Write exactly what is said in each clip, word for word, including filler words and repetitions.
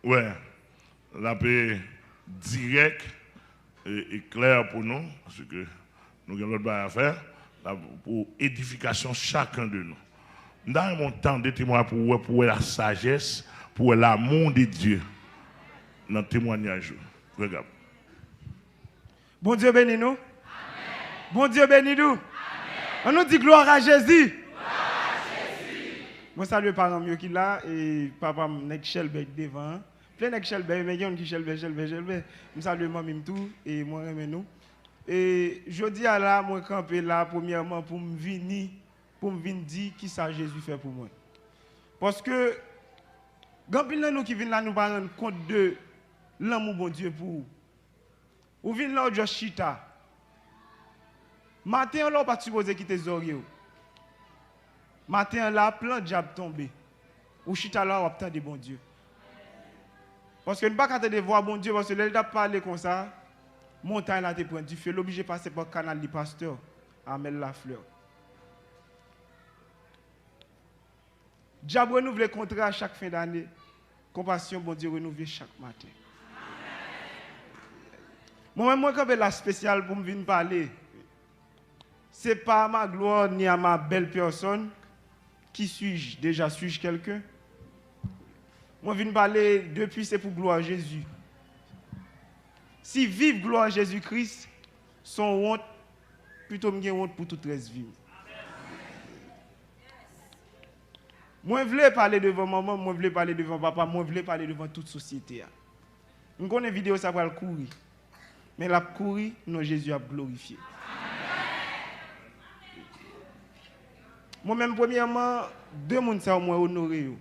Wè, l ap dirèk e, e klè pou nou, paske nou gen lòt bagay a fè, l ap pou edifikasyon chakenn de nou. M ta renmen w tande temwayaj pou w wè, pou w wè la sajès, pou w wè l'amour de Dieu nan temwayaj yo. Regard. Bondye beni nou. Bondye beni nou. Ann nou di glwa a Jezi. Mwen salye paran m yo ki la, e papa m nèg Chèlbè ki devan an. Plen nèg Chèlbè, men gen youn ki Chèlbè, Chèlbè, Chèlbè. M salye manmi m tou, e mwen renmen nou. E jodi a la, mwen kanpe la, premyèman, pou m vini, pou m vin di kisa Jezi fè pou mwen. Paske, gen anpil nan nou ki vin la, nou pa rann kont de lanmou Bondye pou ou. Ou vin la, ou just chita. Maten an la, ou pa t sipoze kite zòrye w. Maten an la, plan dyab tonbe. Ou chita la, w ap tande Bondye. Paske n pa ka tande vwa Bondye, paske lè l t ap pale konsa, montay la te pran dife, l oblije pase pa kanal li, pastè Amel Lafleur. Dyab renouvle kontra chak fen dane. Konpasyon Bondye renouvle chak maten. Mwen menm, mwen kanpe la espesyal pou m vin pale. C'est pas à ma gloire ni à ma belle personne. Qui suis-je? Déjà suis-je quelqu'un? Mwen vin pale depi se pou glwa Jezi. Si viv glwa Jezi Kris se yon wont, pito m gen wont pou tout rès vi m. Mwen vle pale devan manman m, mwen vle pale devan papa m, mwen vle pale devan tout sosyete a. M konnen videyo sa pral kouri, men l ap kouri, non Jezi ap glorifye. Mwen menm, premyèman, de moun sa yo mwen onore yo.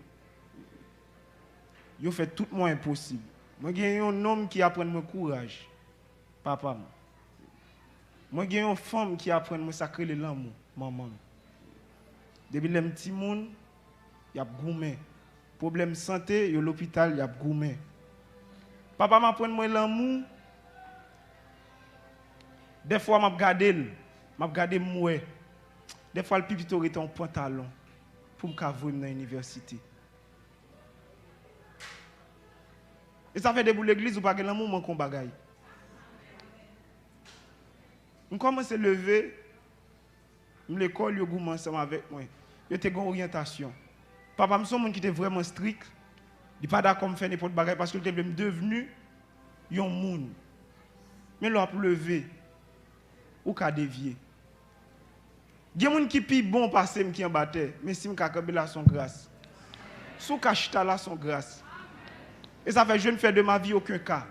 Yo fè tout mwayen posib. Mwen gen yon nonm ki aprann mwen kouraj, papa m. Mwen gen yon fanm ki aprann mwen sa k rele lanmou, manman m. Depi lè m timoun, y ap goumen. Pwoblèm sante, yo lopital, y ap goumen. Papa m aprann mwen lanmou. Dèfwa m ap gade l, m ap gade m wè. Dèfwa l pi pito rete yon pantalon pou m ka voye m nan inivèsite. E sa fè depi w legliz, ou pa gen lanmou, manke yon bagay. M kòmanse leve, m lekòl, yo goumen ansanm avèk mwen. Yo te gen oryantasyon. Papa m se yon moun ki te vrèman strik. Li pa dakò m fè nenpòt bagay paske l te vle m devni yon moun. Men lè w ap leve, ou ka devye. Gen moun ki pi bon pase m ki anba tè, men si m ka kanpe la, se yon gras. Si w ka chita la, se yon gras. E sa fè je ne fais de ma vie aucun cas.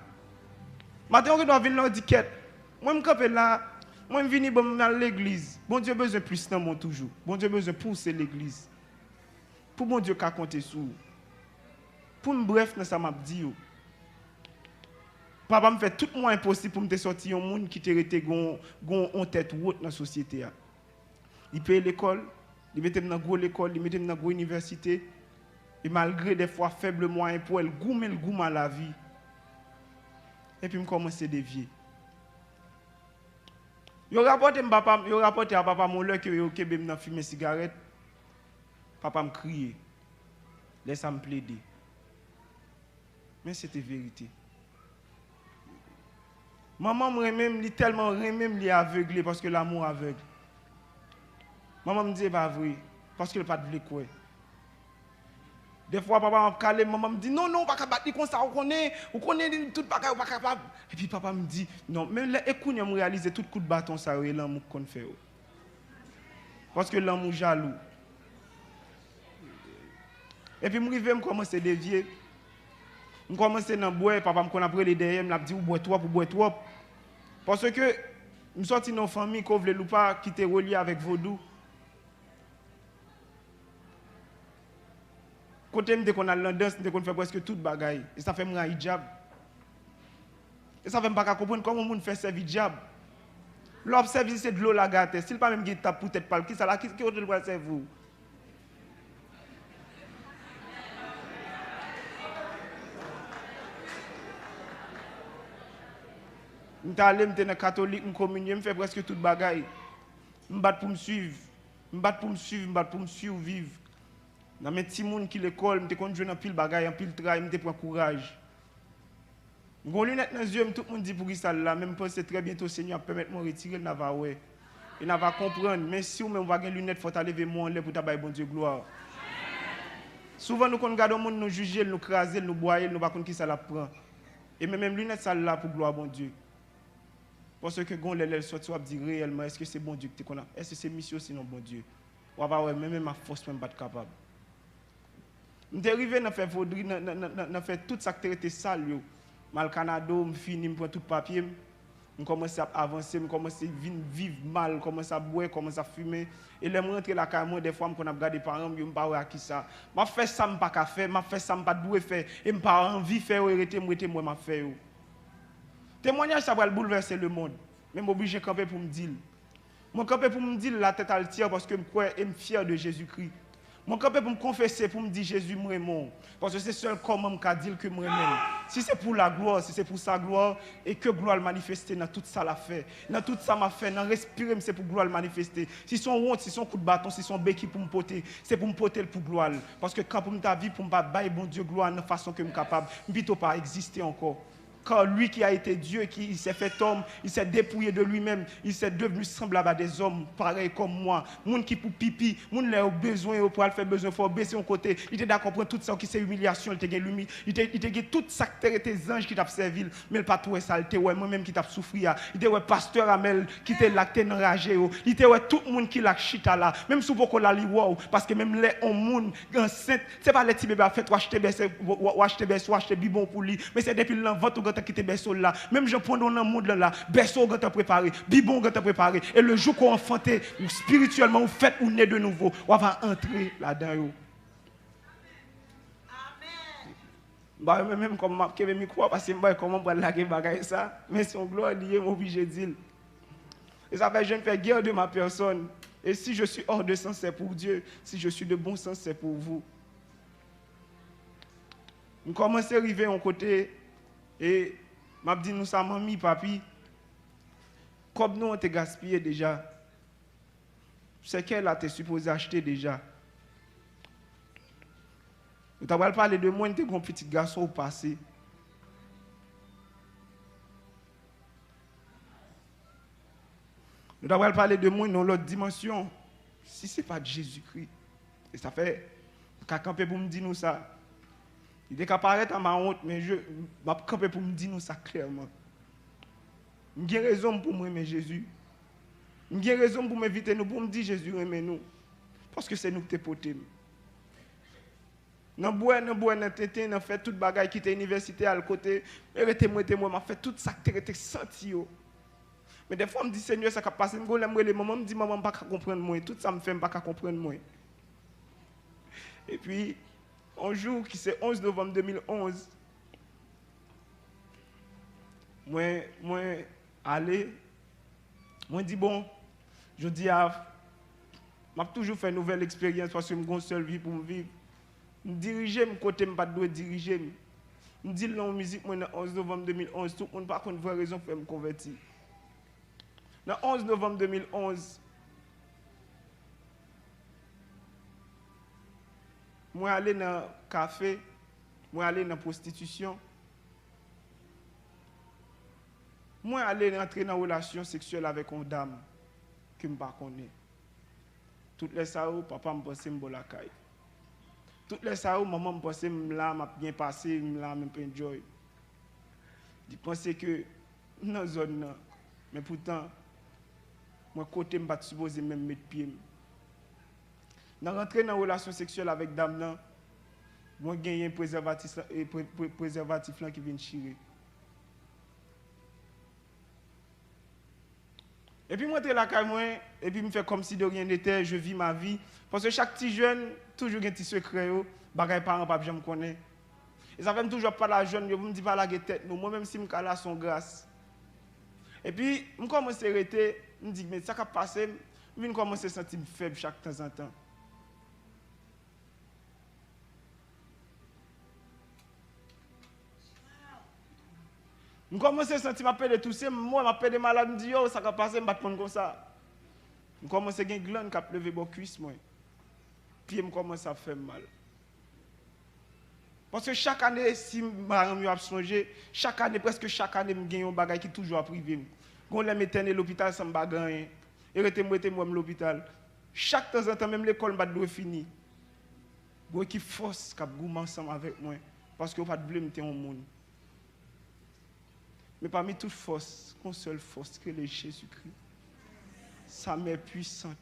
Maten, ou gen dwa vin la, ou di, kèt, mwen m kanpe la, mwen m vini, bon, m al legliz. Bondye bezwen plis nan mwen toujou. Bondye bezwen pouse legliz. Pou Bondye ka konte sou ou. Pou m brèf nan sa m ap di yo. Papa m fè tout mwayen posib pou m te sòti yon moun ki te rete gon, gon yon tèt wot nan sosyete a. Li peye lekòl, li mete m nan gwo lekòl, li mete m nan gwo inivèsite. E malgre dèfwa fèb mwayen pou l, goumen l goumen a lavi. Epi m kòmanse devye. Yo rapòte m papa m, yo rapòte a papa m yon lè ke yo kenbe m nan fimen sigarèt. Papa m kriye. Lè sa m plede. Men se te verite. Manman m renmen m, li tèlman renmen m, li avegle, paske l'amour aveugle. Manman m di e pa vre, paske l pa t vle kwè. Dèfwa papa m ap kale m, manman m di, non, non, ou pa ka bat li konsa, ou konnen, ou konnen li, tout bagay, ou pa kapab. Epi papa m di, non, men lè, e kounye a m reyalize tout kout baton sa yo, e lanmou k konn fè yo. Paske lanmou jalou. Epi m rive, m kòmanse devye. M kòmanse nan bwè, papa m konn ap rele dèyè m, l ap di, ou bwè twòp, ou bwè twòp. Paske m sòti nan yon fanmi, ke w vle l ou pa, ki te relye avèk vodou. Kote m te konn al nan dans, m te konn fè prèske tout bagay. E sa fè m rayi dyab. E sa fè m pa ka konprann kòman yon moun fè sèvi dyab. Lè w ap sèvi l, se dlo lage atè. Si l pa menm gen tap pou tèt pa l, kisa la, ki, ki kote l pral sèvi w? M t ale, m te nan katolik, m kominye, m fè prèske tout bagay. M bat pou m swiv. M bat pou m swiv, m bat pou m siviv. Nan men timoun ki lekòl, m te konn jwenn anpil bagay, anpil tray, m te pran kouraj. M gen yon linèt nan zye m, tout moun di poukisa l la, men m panse trè byento Senyè ap pèmèt mwen retire l, n a va wè. E n a va konprann. Men si w menm ou pa gen linèt, fò w ta leve men w anlè pou w ta bay Bondye glwa. Souvan nou konn gade yon moun, nou jije l, nou kraze l, nou bwaye l, nou pa konn kisa l ap pran. E men menm linèt sa l la pou glwa Bondye. Paske gon lè, lè l sòti, w ap di reyèlman, èske se Bondye ki te konn ap, èske se misye osinon Bondye? W ap wè, men menm ak fòs mwen, m pa t kapab. M te rive nan fè vodri, nan, nan, nan, nan, nan fè tout sa k te rete sal yo. M al Kanado, m fini, m pran tout papye m. M kòmanse ap avanse, m kòmanse vin viv mal, kòmanse ap bwè, kòmanse ap fimen. E lè m rantre lakay mwen, dèfwa m konn ap gade paran m yo, m pa wè a kisa. M ap fè sa m pa ka fè, m ap fè sa m pa t dwe fè, e m pa anvi fè yo, e rete m rete m wè m ap fè yo. Temwanyaj sa pral boulvèse lemonn, men m oblije kanpe pou m di l. Mwen kanpe pou m di l la tèt antyè paske m kwè e m fyè de Jezikri. Mwen kanpe pou m konfese, pou m di, Jezi, m renmen w. Paske se sèl kòman m ka di l ke m renmen l. Si se pou laglwa, si se pou sa glwa, e ke glwa l manifeste nan tout sa l ap fè, nan tout sa m ap fè, nan respire m, se pou glwa l manifeste. Si se yon wont, si se yon kout baton, si se yon beki pou m pote, se pou m pote l pou glwa l. Paske kan pou m ta viv pou m pa bay Bondye glwa nan fason ke m kapab, m pito pa egziste ankò. Car lui qui a été Dieu, qui, il s'est fait homme, il s'est dépouillé de lui-même, il s'est devenu semblable à des hommes, pareil comme moi. Moun ki pou pipi, moun lè yo bezwen, yo pral fè bezwen, fò yo bese yon kote. Li te dakò pran tout sa ki se imilyasyon, li te gen limi-, li te, li te gen tout sa k te rete zanj ki t ap sèvi l, men l pa t wè sa, li te wè mwen menm ki t ap soufri a. Li te wè pastè Amèl ki te la, ki te nan raje yo. Li te wè tout moun ki la k chita la. Menm si w poko la, li wè w, paske menm lè yon moun ansent, se pa lè ti bebe ap fèt, w achte bèso, w, w, w achte bèso, w achte bibwon pou li. Men se depi l nan vant ou gentan kite bèso l la. Menm jan pandan w nan mond lan la, bèso w gentan prepare, bibwon w gentan prepare. E le jou ke w anfante, ou espirityèlman, ou fèt, ou ne de nouvo, w ava antre ladan yo. M pa renmen menm kòman m ap kenbe mikwo a, paske m pa wè kòman m pral lage bagay sa. Men se yon glwa li ye, m oblije di l. E sa fè je ne fais guère de ma personne. Et si je suis hors de sens, c'est pour Dieu. Si je suis de bon sens, c'est pour vous. M kòmanse rive yon kote, e m ap di nou sa, manmi, papi, kòb nou an te gaspiye deja. Sèkèy la te sipoze achte deja. Nou ta pral pale de mwen, te gen yon pitit gason ou pase. Nou ta pral pale de mwen nan lòt dimansyon. Si se pa t Jezikri. E sa fè, m ka kanpe pou m di nou sa. Li te ka parèt amawont, men je, m ap kanpe pou m di nou sa klèman. M gen rezon m pou m renmen Jezi. M gen rezon m pou m envite nou, pou m di Jezi renmen nou. Paske se nou ki te pote m. Nan bwè, nan bwè, nan tenten, nan fè tout bagay, kite inivèsite, al kote, e rete m, rete m, m ap fè tout sa k te rete santi yo. Men dèfwa m di, Senyè, sa k ap pase m? Gon lè m rele manman, m di, manman, m pa ka konprann mwen. Tout sa m fè, m pa ka konprann mwen. Epi, yon jou ki se onz novanm de mil onz, mwen, mwen ale, mwen di, bon, jodi a, m ap toujou fè nouvèl eksperyans paske m gon sèl vi pou m viv. M dirije m kote m pa t dwe dirije m. M di l nan yon mizik mwen nan onz novanm de mil onz, tout moun pa konn vrè rezon k fè m konvèti. Nan onz novanm de mil onz, mwen ale nan kafe, mwen ale nan pwostitisyon, mwen ale rantre nan relasyon seksyèl avèk yon dam ke m pa konnen. Tout lè sa yo, papa m panse m bò lakay. Tout lè sa yo, manman m panse m la, m ap byen pase, m la, m ap enjoy. Li panse ke m nan zòn nan, men poutan, mwen kote m pa t sipoze menm met pye m. Nan rantre nan relasyon seksyèl avèk dam nan, mwen genyen prezèvatis la, e pre-, pre-, prezèvatif lan ki vin chire. Epi m rantre lakay mwen, epi m fè comme si de rien n'était, je vis ma vie. Paske chak ti jèn, toujou gen ti sekrè yo, bagay paran p ap janm konnen. E sa fè m toujou ap pale a jèn yo, pou m di pa lage tèt nou. Mwen menm si m ka la, se yon gras. Epi, m kòmanse rete, m di, men sa k ap pase m, m vin kòmanse santi m fèb chak tanzantan. M kòmanse santi m ap pede touse, m wè m ap pede malad, m di, yo, sa k ap pase m, m pa t konn konsa. M kòmanse gen glann k ap leve bò kwis mwen. Pye m kòmanse ap fè m mal. Paske chak ane, si madanm yo ap sonje, chak ane, prèske chak ane, m gen yon bagay ki toujou ap rive m. Gon lè m etène lopital san m pa gen anyen. E rete m rete m wè m lopital. Chak tanzantan, menm lekòl m pa t dwe fini. Gon ekip fòs k ap goumen ansanm avèk mwen, paske yo pa t vle m te yon moun. Men pami tout fòs, gon sèl fòs ki rele Jezikri. Sa mè pwisan,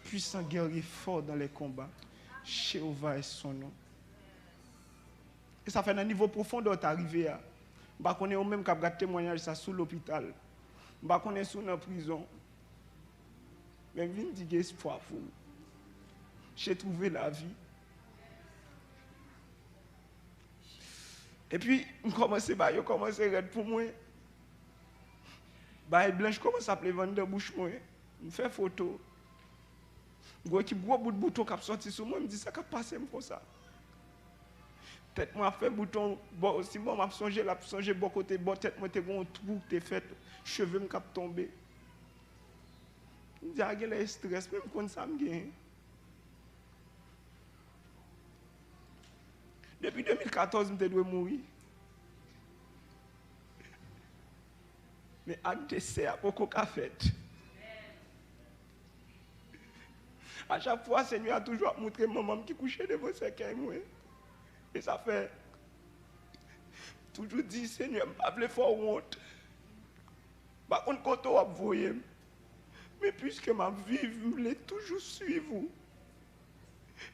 pwisan gèrye fò dan lè konba. Jewova è son non. E sa fè nan nivo pwofondè w ta rive a. M pa konnen ou menm k ap gad temwayaj sa sou lopital. M pa konnen si w nan prizon. Men m vin di gen espwa pou ou. J'ai trouvé la vie. Epi, m kòmanse ba yo kòmanse rèd pou mwen. Bagay blanch kòmanse ap leve anndan bouch mwen. M fè foto. Gwo ekip gwo bout bouton k ap sòti sou mwen, m di sa k ap pase m konsa. Tèt mwen ap fè bouton, bò, si bò m ap sonje, l ap sonje bò kote, bò tèt mwen te gen yon twou k te fèt, cheve m k ap tonbe. M di a genlè estrès, men m konn sa m genyen. Depi de mil katòz, m te dwe mouri. Men ak desè a poko ka fèt. A chak fwa, Senyè a toujou ap montre manman m ki kouche devan sèkèy mwen. E sa fè, toujou di, Senyè, m pa vle fè w wont. M pa konn kote w ap voye m. Men piske m ap viv, m vle toujou swiv ou.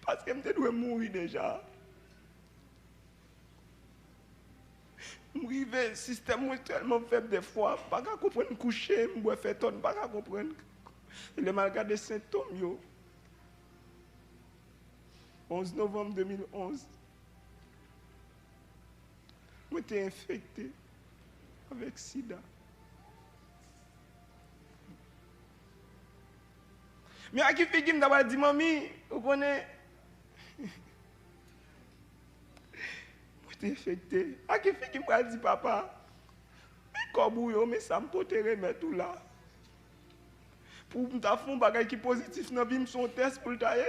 Paske m te dwe mouri deja. M rive, sistèm mwen tèlman fèb dèfwa, m pa ka konprann kouche, m bwè fè tòn, m pa ka konprann. E lè m al gade sentòm yo, onz novanm de mil onz, mwen te enfekte avèk sida. Men a ki figi m ta pral di manmi, ou konnen, mwen te enfekte. A ki figi m pral di papa, men kòb ou yo, men sa m pote remèt ou la. Pou m ta fè yon bagay ki pozitif nan vi m, se yon tès pou l ta ye.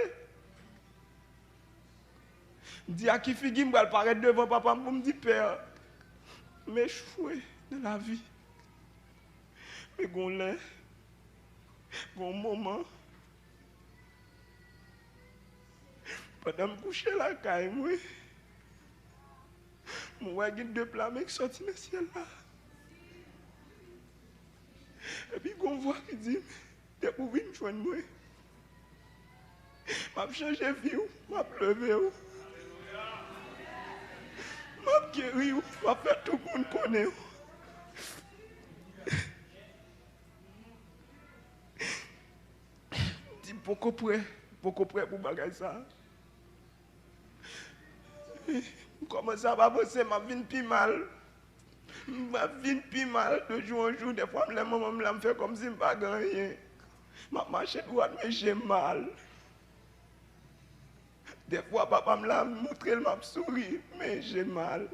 M di a ki figi m pral parèt devan papa m pou m di, Pè, m echwe nan lavi. Men gon lè, gon moman, pandan m kouche lakay mwen, m wè gen de pla men k sòti nan syèl la. Epi gon vwa ki di m, depi w vin jwenn mwen, m ap chanje vi w, m ap leve w, m ap geri w, m ap fè tout moun konnen w. M di m poko prè, m poko prè pou bagay sa. M kòmanse ap avanse, m ap vin pi mal. M ap vin pi mal de jou an jou. Dèfwa, m lè manman m la, m fè kòmsi m pa gen anyen. M ap mache dwat, men je m mal. Dèfwa, papa m la, m montre l, m ap souri, men je m mal.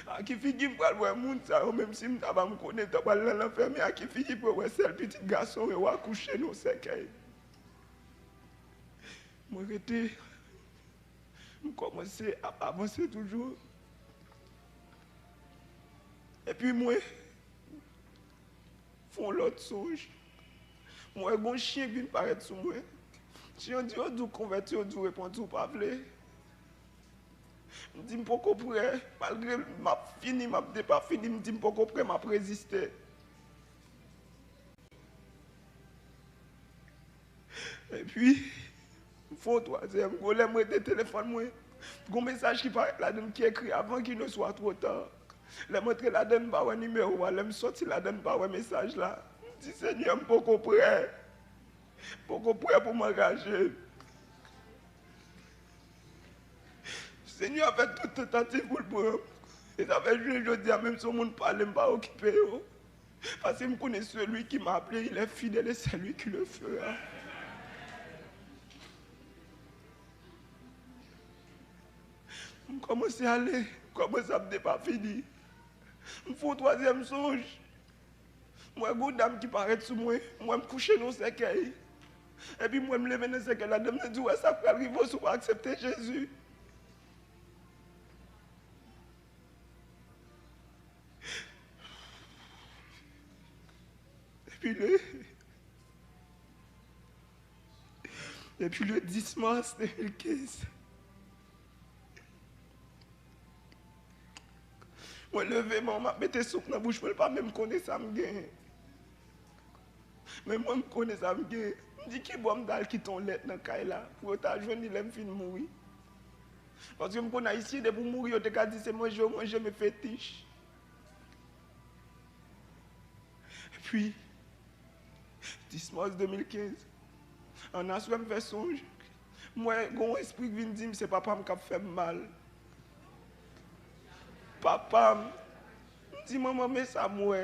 A ki figi m pral wè moun sa yo, menm si m ta pa m konnen, ta pral nan lanfè, men a ki figi pou yo wè sèl pitit gason yo akouche nan sèkèy? Mwen rete, m kòmanse ap avanse toujou. Epi mwen fè yon lòt sonj. Mwen wè gon chen k vin parèt sou mwen. Chen an di yo di w konvèti, yo di w repanti, ou pa vle. M di m poko prè, malgre m ap fini, m ap depafini, m di m poko prè, m ap reziste. Epi, m fè yon twazyèm. Gon lè m rete telefòn mwen, gon mesaj ki parèt ladan l ki ekri avan qu'il ne soit trop tard. Lè m antre ladan l, m pa wè nimewo a. Lè m sòti ladan l, m pa wè mesaj la. M di, Senyè, m poko prè. M poko prè pou m angaje. Senyè a fè tout tantativ pou l pran m. E sa fè jounen jodi a, menm si yon moun pale, m pa okipe yo. Paske m konnen celui qui m'a appelé, il est fidèle et c'est lui qui le fera. M kòmanse ale, m kòmanse ap depafini. M fè yon twazyèm sonj. M wè gon dam ki parèt sou mwen, m wè m kouche nan yon sèkèy. Epi m wè m leve nan sèkèy la, dam nan di, ou wè sa k pral rive w si w pa aksepte Jezi. Epi le, epi le dis mas de mil kenz, mwen leve men m ap mete souf nan bouch mwen, li pa menm konnen sa m genyen. Men mwen, m konnen sa m genyen. M di, ki bò m t al kite yon lèt nan kay la pou yo ta jwenn li lè m fin mouri? Paske m konn Ayisyen, depi w mouri, yo te ka di se manje yo manje, men fetich. Epi, dis mas de mil kenz, an aswè m fè sonj, m wè gen yon espri k vin di m se papa m k ap fè m mal. Papa m. M di, manman, men sa m wè.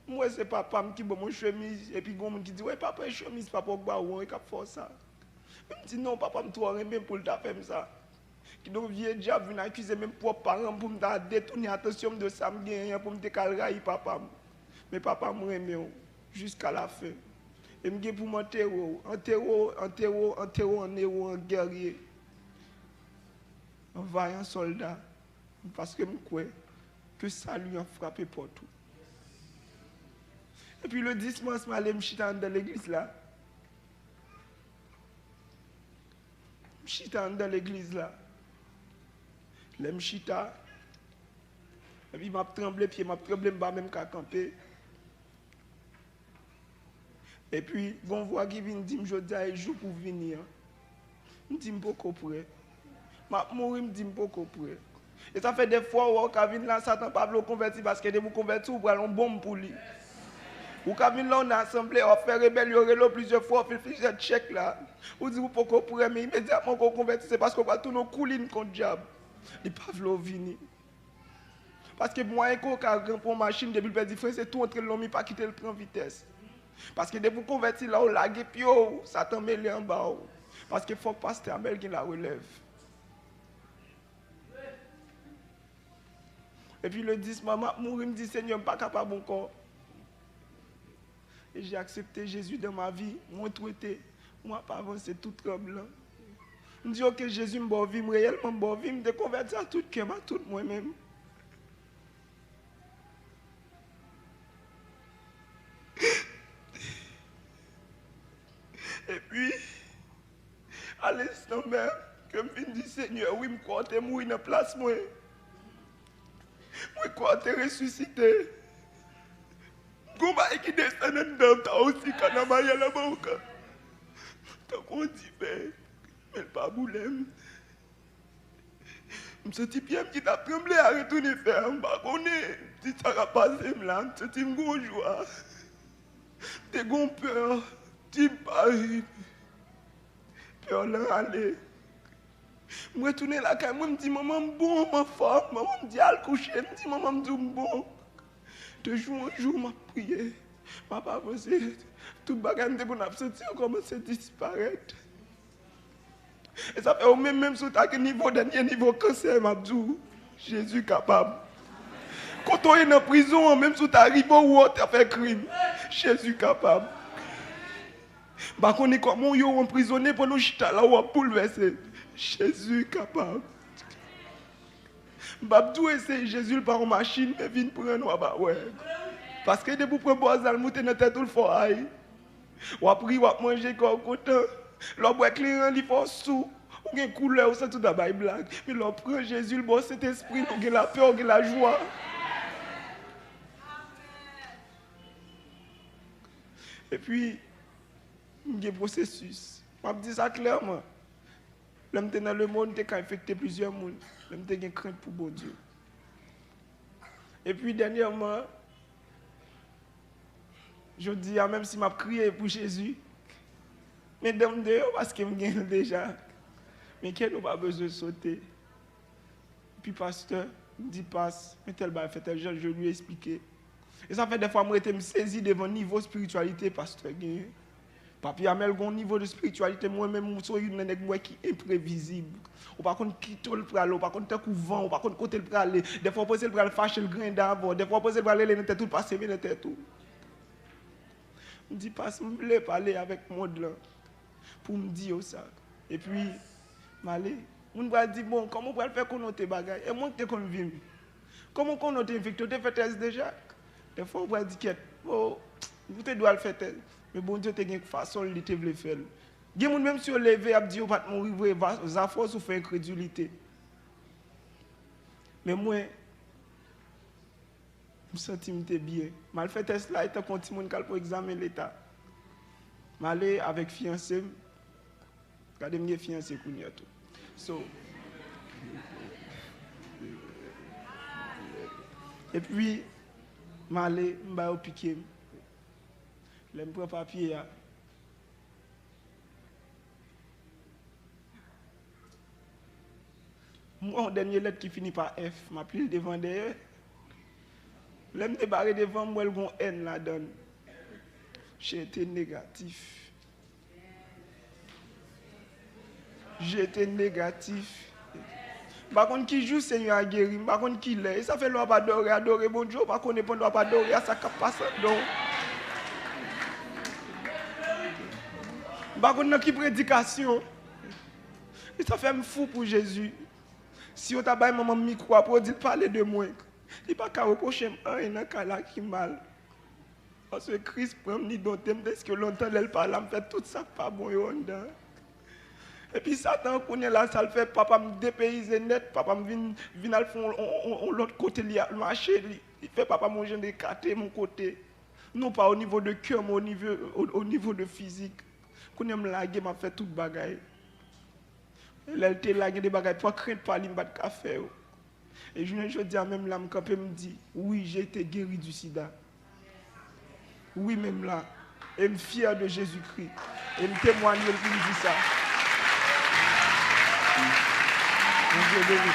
M wè se papa m ki ban m yon chemiz, epi gen yon moun ki di, wè, papa, e chemiz papa w k ba ou an, e k ap fè w sa. Men m di, non, papa m twò renmen m pou l ta fè m sa. Kidonk, vye dyab vin akize menm pwòp paran m pou m ta detounen atansyon m de sa m genyen an, pou m te ka al rayi papa m. Men papa m renmen w jiska lafen. E m gen pou m antere w, antere w, antere w, antere w an ewo, an gèrye, an vayan sòlda, paske m kwè ke sali an frape pòt ou. Epi le dis mas, m ale, m chita anndan legliz la. M chita anndan legliz la. Lè m chita, epi m ap tranble, pye m ap tranble, m pa menm ka kanpe. Epi, gen yon vwa ki vin di m, jodi a e jou pou w vini an. M di, m poko prè. M ap mouri, m di, m poko prè. E sa fè dèfwa, w wè, w ka vin la, Satan pa vle w konvèti, paske depi w konvèti, w pral yon bonm pou li. Ou ka vin la, w nan asanble, w ap fè rebèl, yo rele w plizyè fwa, w fè plizyè tchèk la. Ou di, ou poko prè, men imedyatman ke w konvèti, se paske w pral tounen yon koulin kont dyab. Li pa vle w vini. Paske mwayen ke w ka ranpran yon machin, depi l pèdi fren, se tou antre l nan men, pa kite l pran vitès. Paske depi w konvèti la, w lage pye w, Satan mele anba w. Paske fòk pastè Amèl gen larelèv. Epi le dis mas, m ap mouri, m di, Senyè, m pa kapab ankò. E j'ai accepté Jésus dans ma vie. Mwen twete, mwen ap avanse tou tranblan. M di, oke, Jezi, m ba w vi m, reyèlman m ba w vi m, m te konvèti a tout kè m, a tout mwen menm. Epi, a lenstan menm ke m vin di, Senyè, wi, m kwè w te mouri nan plas mwen. Mwen kwè w te resisite. Gon bagay ki desann anndan m ta osi kanamaya la boka. Tankou yon diven, men l pa boule m. M santi pye m ki t ap tranble a retounen fè m pa konnen si sa k ap pase m la. M santi m gon jwa. M te gon pè, ti bay. Pè lan ale. M retounen lakay mwen, m di, manman, m bon, m anfòm. Manman m di, al kouche. M di, manman, m di w m bon. De jou an jou, m ap priye. M ap avanse. Tout bagay m te konn ap santi an kòmanse disparèt. E sa fè ou menm, menm si w ta gen nivo, dènye nivo kansè, m ap di w, Jezi kapab. Kote w ye nan prizon an, menm si w ta rive ou wè w ta fè krim, Jezi kapab. M pa konnen kòman w ye, w anprizone pandan w chita la, w ap boulvèse. Jezi kapab. M p ap di w eseye Jezi, l pa yon machin, men vin pran n, w ap wè. Paske depi w pran bòz la, l moute nan tèt ou, l fè w ay. W ap ri, w ap manje, kè w kontan. Lè w bwè kleren, li fè w sou. Ou gen koulè, ou santi w ta bay blag. Men lè w pran Jezi, l ba w Sentespri, ou gen lapè, ou gen lajwa. Epi, m gen pwosesis. M ap di sa klèman. Lè m te nan lemonn, m te ka enfekte plizyè moun. Men m te gen krent pou Bondye. Epi, dènyèman, jodi a, menm si m ap kriye pou Jezi, men dan m deyò paske m gen l deja. Men kè nou pa bezwen sote. Epi pastè, m di, pas, men tèl bagay fè tèl jan, je lui explique. E sa fè dèfwa m rete m sezi devan nivo espirityalite pastè genyen. Papi Amèl gen yon nivo de espirityalite, mwen menm, m se youn nan nèg m wè ki enprevizib. Ou pa konn kito l prale, ou pa konn tankou van, ou pa konn kote l prale. Dèfwa w panse l pral fache, l grende avè w. Dèfwa w panse l pral rele nan tèt ou, l pa seve nan tèt ou. M di, pas, m vle pale avèk mond lan pou m di yo sa. Epi, m ale. Moun pral di, bon, kòman w pral fè konnen w te bagay? E mwen ki te konn vi m. Kòman w konnen w te enfekte? W te fè tès deja? Dèfwa, w pral di, kèt, o, Ou te dwe al fè tès. Men Bondye te gen fason li te vle fè l. Gen moun, menm si yo leve, y ap di yo pa t mouri vre, va- zafè w soufè enkredilite. Men mwen, m santi m te byen. M al fè tès la, e tankou yon timoun k al pou egzamen leta. M ale avèk fiyanse m. Gade, m gen fiyanse kounye a tou. So, epi, m ale, m ba yo pike m. Lè m pran papye a, m wè yon dènye lèt ki fini pa F, m ap li l devan dèyè. Lè m debare devan, m wè l gon N ladan l. Jete negatif. Jete negatif. M pa konn ki jou Senyè a geri, m pa konn ki lè. E sa fè lè w ap adore, adore Bondye, ou pa konnen pandan w ap adore a sa k ap pase anndan w. M pa konn nan ki predikasyon. E sa fè m fou pou Jezi. Si yo ta bay manman m mikwo a pou yo di l pale de mwen, li pa ka repwoche m anyen nan kay la ki mal. Paske Kris pran m, li donte m, dèske lontan lè l pa la, m fè tout sa k pa bon yo anndan. Epi Satan, kounye a la, sa l fè, papa m depeyize nèt, papa m vin, vin al fè yon, yon, yon, yon lòt kote, li al mache, li, li fè papa m yon jan de ekate m yon kote. Non pa o nivo de kè, men o nivo, o, o nivo de fizik. Kounye a m lage, m ap fè tout bagay. E lè l te la, gen de bagay, pa krent pa li, m pa t ka fè yo. E jounen jodi a, menm la, m kanpe, m di, wi, j'ai été guéri du sida. Wi, menm la. E m fyè de Jezikri. E m temwanye l pou m di sa. Bondye beni.